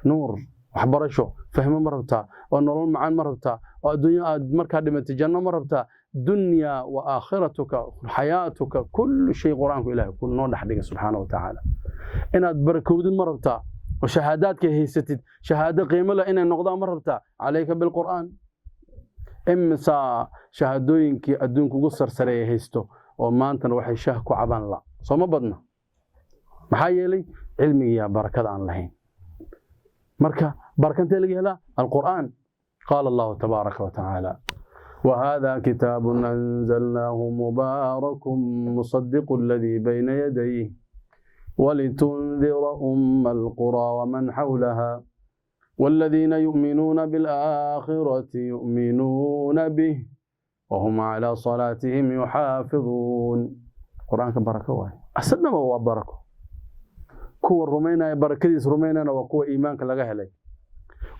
Nuur, waxbarasho, fahmo ma rabtaa? Oo nolol macaan ma rabtaa? Oo adduunyo aad markaa dhimatay janno ma rabtaa? Dunya wa aakhiratuka, xayaatuka, kullu shay Qur-aanku Ilaahay ku noo dhex dhigay subxaana watacaala. Inaad barakowdid ma rabtaa? Oo shahaadaadka haysatid shahaado qiimo leh inay noqdaan ma rabtaa? Calayka bilqur'aan. Imisaa shahaadooyinkii adduunka ugu sarsareeya haysto oo maantana waxay shaah ku cabaan la sooma badna? Maxaa yeelay cilmigiyaa barakada aan lahayn. Marka barakantee laga helaa? Alqur'aan. Qaala Allahu tabaaraka wa tacaala: وهذا كتاب أنزلناه مبارك مصدق الذي بين يديه ولتنذر أم القرى ومن حولها والذين يؤمنون بالآخرة يؤمنون به وهم على صلاتهم يحافظون. قرآنك بركة واي أسدنا هو بركة. Kuwa rumaynaya barakadiis rumaynayana waa kuwa iimaanka laga helay.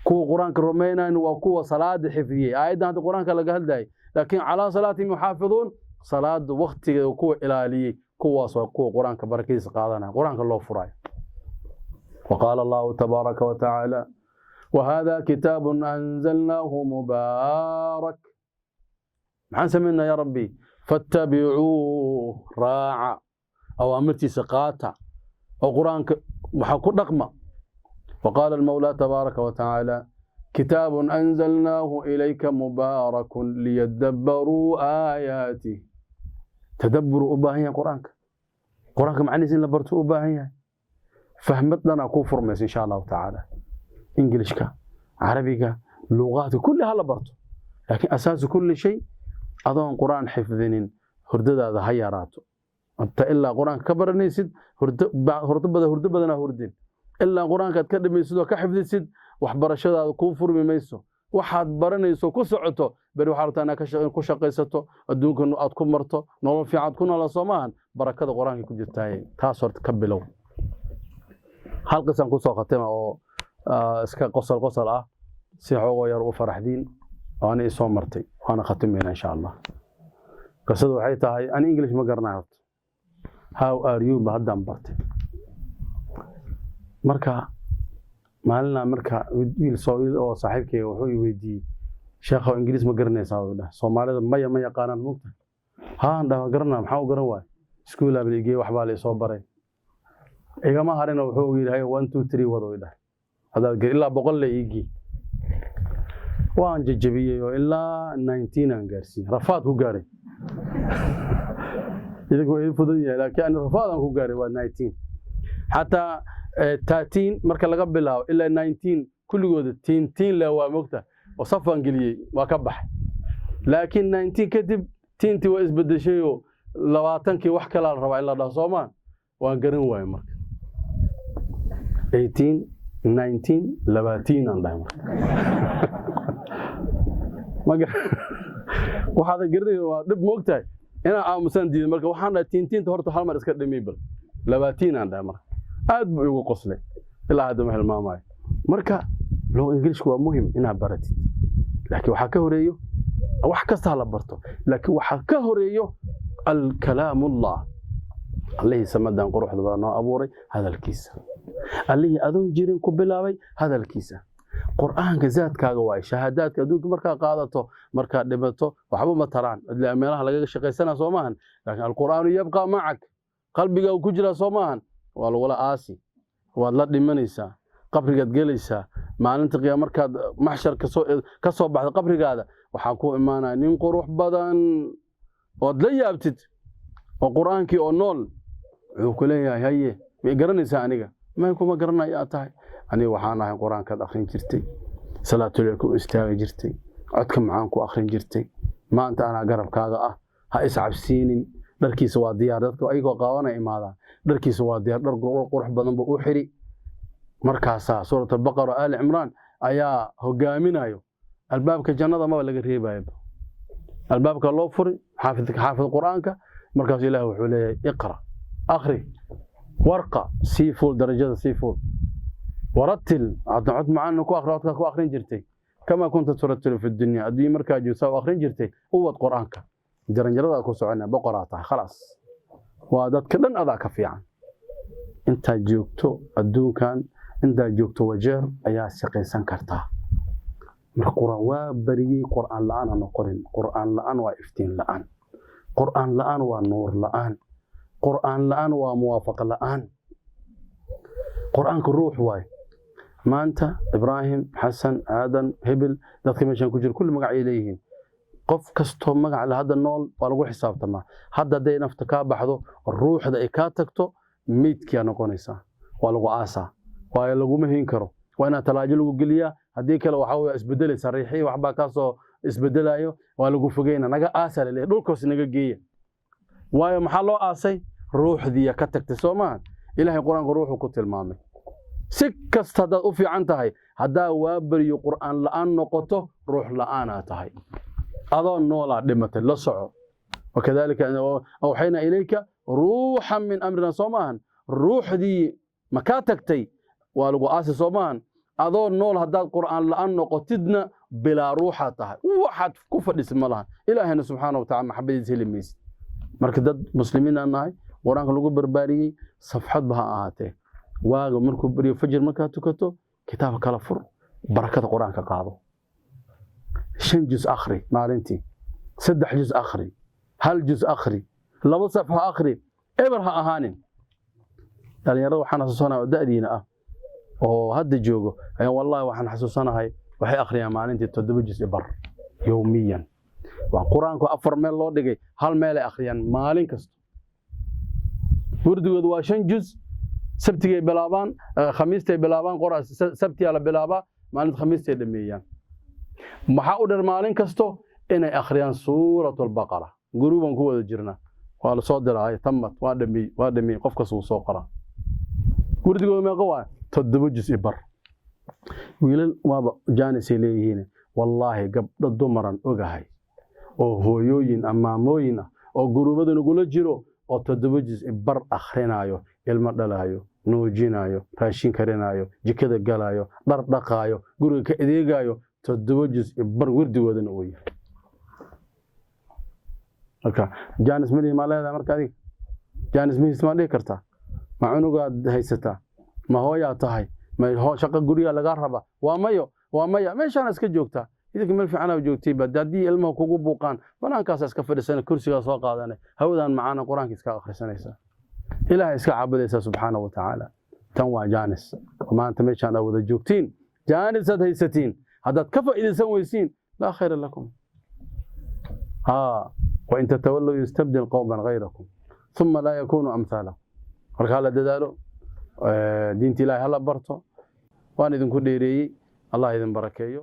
Kuwa Qur-aanka rumaynayana waa kuwa salaada xifdiyey. Aayaddan hadda Qur-aanka laga hadlayay, laakiin calaa salaatihim yuxaafiduun, salaada waktigeeda kuwa ilaaliyey, kuwaas waa kuwa Qur-aanka barakadiisa qaadanaya, Qur-aanka loo furayo. وقال الله تبارك وتعالى: وهذا كتاب أنزلناه مبارك. Maxaan samaynaa yaa Rabbi? Fattabicuuh, raaca, awaamirtiisa qaata oo Qur-aanka waxaa ku dhaqma. وقال المولى تبارك وتعالى: كتاب أنزلناه إليك مبارك ليدبروا آياته. تدبر u baahan yahay Qur-aanka. Qur-aanka macnihiisa in la barto u baahan yahay. Fahmadana kuu furmaysa insha Allahu tacaala. Ingilishka, Carabiga, luqaadka kulli hala barto, laakiin asaasu kulli shay, adoon Qur-aan xifdinin hurdadaada ha yaraato. Inta ilaa Qur-aanka ka baranaysid hurdo hurdo badan, hurdo badanaa hurdin. Ilaa Qur-aankaad ka dhamaysid oo ka xifdisid, waxbarashadaada kuu furmi mayso. Waxaad baranayso ku socoto beri waxaa rabtaa inaad ku shaqaysato, adduunka aad ku marto, nolol fiican aad ku noola. Soo maahan? Barakada Qur-aanka ku jirtaaye taas horta ka bilow. Hal qisaan kusoo khatima oo iska qosol qosol ah, si xoogoo yar u faraxdiin, oo ani isoo martay, waana khatimayna insha Allah. Qisadu waxay tahay, ani English ma garanayo horta. "How are you" ba haddaan bartay. Marka maalinaa marka wiil soo wiil oo saaxiibkayga wuxuu i weydiiyey: "Sheekhow, Ingiriis ma garanaysaa?" Uu dhahay. Soomaalida maya ma yaqaanaan, mugta haan dhaha garanaa. Maxaa u garan waay? Iskuulaa la igeeyey, waxbaa la isoo baray, igama harina. Wuxuu yidhi: "Hay, one, two, three wado," i dhahay. Haddaad ilaa 100 la iigii. Waan jajabiyey oo ilaa 19 aan gaarsiiyey. Rafaad ku gaaray. Idinku waa idin fudan yahay, laakiin ani rafaad aan ku gaaray waa 19. Xataa 13 marka laga bilaabo ilaa 19 kulligooda teen teen le waa mogta oo safaan geliyey, waa ka baxay. Laakiin 19 kadib teentii waa isbedeshayoo 20kii wax kalaa la rabaa in la dhaho, soomaan? Waan garan waayey. Marka 18, 19, 20 aan dhahay. Marka waxaadan garanay waa dhib, moogtahay inaan aamusaan diiday. Marka waxaan dhahay tiintiinta horta hal mar iska dhimay, bal 20 aan dhahay. Marka aad buu igu qoslay, ilaa hadda ma hilmaamayo. Marka luqa Ingiliishku waa muhim inaad baratid, laakiin waxaa ka horeeyo Wax kasta ha la barto, laakiin waxaa ka horeeyo alkalaamullah, Allihii samadan quruxda badan noo abuuray hadalkiisa, Allihii adoon jirin ku bilaabay hadalkiisa. Qur'aanka zaadkaaga waay. Shahaadaadka adduunka markaa qaadato, markaad dhimato, waxba ma taraan. Meelaha lagaga shaqaysana soo maahan, laakiin alqur'aanu yabqaa macak, qalbiga ku jira soo maahan. Waa lagula aasi, waad la dhimanaysaa, qabrigaad gelaysaa. Maalinta qiyaama markaad maxshar ka soo baxdo qabrigaada, waxaa ku imaanaya nin qurux badan ood la yaabtid oo Qur'aankii oo nool. Wuxuu ku leeyahay: "Haye, ma garanaysaa aniga?" "May, kuma garanaya. Aad tahay?" "Aniga waxaan ahay Qur-aankaad akhrin jirtay, salaatuleyl ku istaagi jirtay, codka macaan ku akhrin jirtay. Maanta anaa garabkaaga ah, ha iscabsiinin." Dharkiisa waa diyaar. Dadka ayagoo qaabanay imaadaan, dharkiisa waa diyaar, dhar qurux badan buu u xiri. Markaasaa Suurat Albaqara, Aali Cimraan ayaa hogaaminayo. Albaabka jannada maba laga reebayo, albaabka loo furi xaafid Qur'aanka. Markaasuu Ilaah wuxuu leeyahay: "Iqra, akhri, warqa, sii fuul, darajada sii fuul, warattil, hadda cod macaan ku akhri, codkaa ku akhrin jirtay, kamaa kunta turattilu fi dunya, adduunye markaa joogtaa u akhrin jirtay, u wad Qur'aanka, jaranjarada ku socona, boqoraa tahay, khalaas, waa dadka dhan adaa ka fiican intaad joogto adduunkan, intaad joogto Wajeer ayaa shaqaysan kartaa." Marka Qur'aan waa bariyey, Qur'aan la'aan ha noqonin. Qur'aan la'aan waa iftiin la'aan, Qur'aan la'aan waa nuur la'aan, Qur'aan la'aan waa muwaafaqa la'aan. Qur'aanka ruux waaye. Maanta Ibraahim, Xasan, Aadan, hebel, dadka meeshan ku jira kulli magacay leeyihiin. Qof kastoo magac le hadda nool waa lagu xisaabtamaa. Hadda hadday nafta kaa baxdo, ruuxda ay kaa tagto, meydkiyaa noqonaysaa, waa lagu aasaa, waayo laguma hin karo. Waa inaa talaajo lagu geliyaa. Haddii kale waxaa weeye isbedelaysaa, riixii waxbaa kaasoo isbedelayo, waa lagu fogeyna. "Naga aasaa," laleeyahay, "dhulkaas naga geeya." Waayo, maxaa loo aasay? Ruuxdiiya ka tagtay soo maaha? Ilaahay Qur-aanka ruuxuu ku tilmaamay. Si kasta haddaad u fiican tahay, haddaa waa beriyo Qur'aan la'aan noqoto, ruux la'aanaa tahay, adoo noolaa dhimatay. La soco, wakadalika awxaynaa ilayka ruuxan min amrina, soo maahan? Ruuxdii ma kaa tagtay? Waa lagu aasi soo maahan? Adoo nool haddaad Qur'aan la'aan noqotidna, bilaa ruuxaad tahay, waxaad ku fadhisi ma lahan. Ilaahayna subxaana wa tacala maxabadiisa heli maysid. Marka dad muslimiin aan nahay, Qur-aanka lagu barbaariyey, safxadba ha ahaatee, waaga markuu baryo, fajir markaad tukato, kitaabka kala fur, barakada Qur-aanka qaado. 5 juz akhri maalintii, 3 juz akhri, 1 juz akhri, 2 safxo akhri, eber ha ahaanin. Dhalinyarada waxaan xasuusanahay oo da'diina ah oo hadda joogo ayaan, wallahi waxaan xasuusanahay, waxay akhriyaan maalintii 7 juz bar yowmiyan. Waa Qur-aanku afar meel loo dhigay, hal meelay akhriyaan maalin kasta. Wardigoodu waa 5 juz. Sabtigay bilaabaan, khamiistay bilaabaan, qora sabtiyaa la bilaabaa, maalinta khamiistay dhameeyaan. Maxaa u dheer? Maalin kasto inay akhriyaan Suurat Albaqara. Guruubaan ku wada jirnaa, waa la soo diraay, tamad, waa dhameey, waa dhameey, qof kasta wuu soo qoraa. Wardigooda meeqa waa? 7 juz i bar. Wiilal waaba jaanisay leeyihiin. Wallaahi gabdho dumaran ogahay oo hooyooyin ama maamooyin ah oo guruubada nagula jiro oo 7 juz i bar akhrinayo, ilmo dhalaayo, nuujinayo, raashin karinaayo, jikada galaayo, dhar dhaqaayo, guriga ka adeegayo, 7 juz i bar wirdigoodana uu yahay. Marka jaanis malihi maa leedahay? Marka adiga jaanis mihis maa dhihi kartaa? Ma cunugaad haysataa? Ma hooyaa tahay? Ma shaqo guriga lagaa rabaa? Waa mayo, waa maya. Meeshaana iska joogtaa. Idinka meel fiican joogtay ba. Haddii ilmaha kugu buuqaan, banaankaasa iska fadhiisana, kursigaa soo qaadanay, hawadan macaana Qur-aanka iska akhrisanaysaa, Ilaahay iska caabudaysaa subxaana wa tacaala. Tan waa jaanis. Maanta meeshaan aad wada joogtiin jaanisaad haysatiin. Haddaad ka faa'iidaysan weysiin, laa khayra lakum. Ha, wain tatawallow yastabdil qowman hayrakum uma laa yakunuu amhaalakum. Marka hala dadaalo, diinta Ilahay hala barto. Waan idinku dheereeyey. Allah idin barakeeyo.